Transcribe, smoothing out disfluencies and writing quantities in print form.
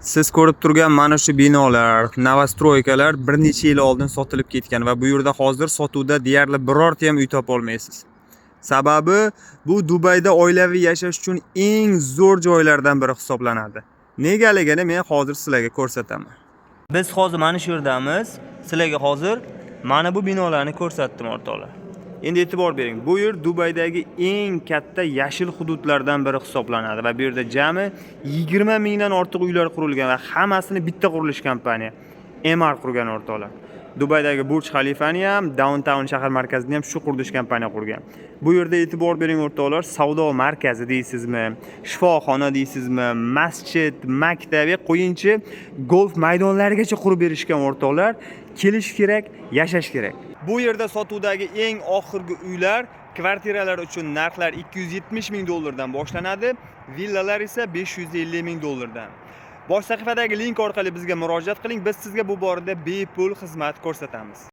Siz ko'rib turgan mana shu binolar, новостройка lar bir necha yil oldin sotilib ketgan va bu yerda hozir sotuvda deyarli birorta ham uy topa olmaysiz. Sababi, bu Dubayda oilaviy yashash uchun eng zo'r joylardan biri hisoblanadi. Negaligini men hozir sizlarga ko'rsataman. Biz hozir mana shu yerdamiz. Sizlarga hozir mana bu binolarni ko'rsatdim, o'rtoqlar. Endi e'tibor bering. Bu yer Dubaydagi eng katta yashil hududlardan biri hisoblanadi va bu yerda jami 20 mingdan ortiq uylar qurilgan va hammasini bitta qurilish kompaniya Emaar qurgan, o'rtoqlar. Dubaydagi Burj Xalifani ham, Downtown shahar markazini ham shu qurilish kompaniya qurgan. Bu yerda, e'tibor bering, o'rtoqlar, savdo markazi deysizmi, shifoxona deysizmi, masjid, maktab, qo'yinchi, golf maydonlarigacha qurib berishgan, o'rtoqlar. Kelish kerak, yashash kerak. Bu yerda sotuvdagi eng oxirgi uylar, kvartiralar uchun narxlar 270 ming dollardan boshlanadi, villalar esa 550 ming dollardan. Bosh sahifadagi link orqali bizga murojaat qiling, biz sizga bu borada bepul xizmat ko'rsatamiz.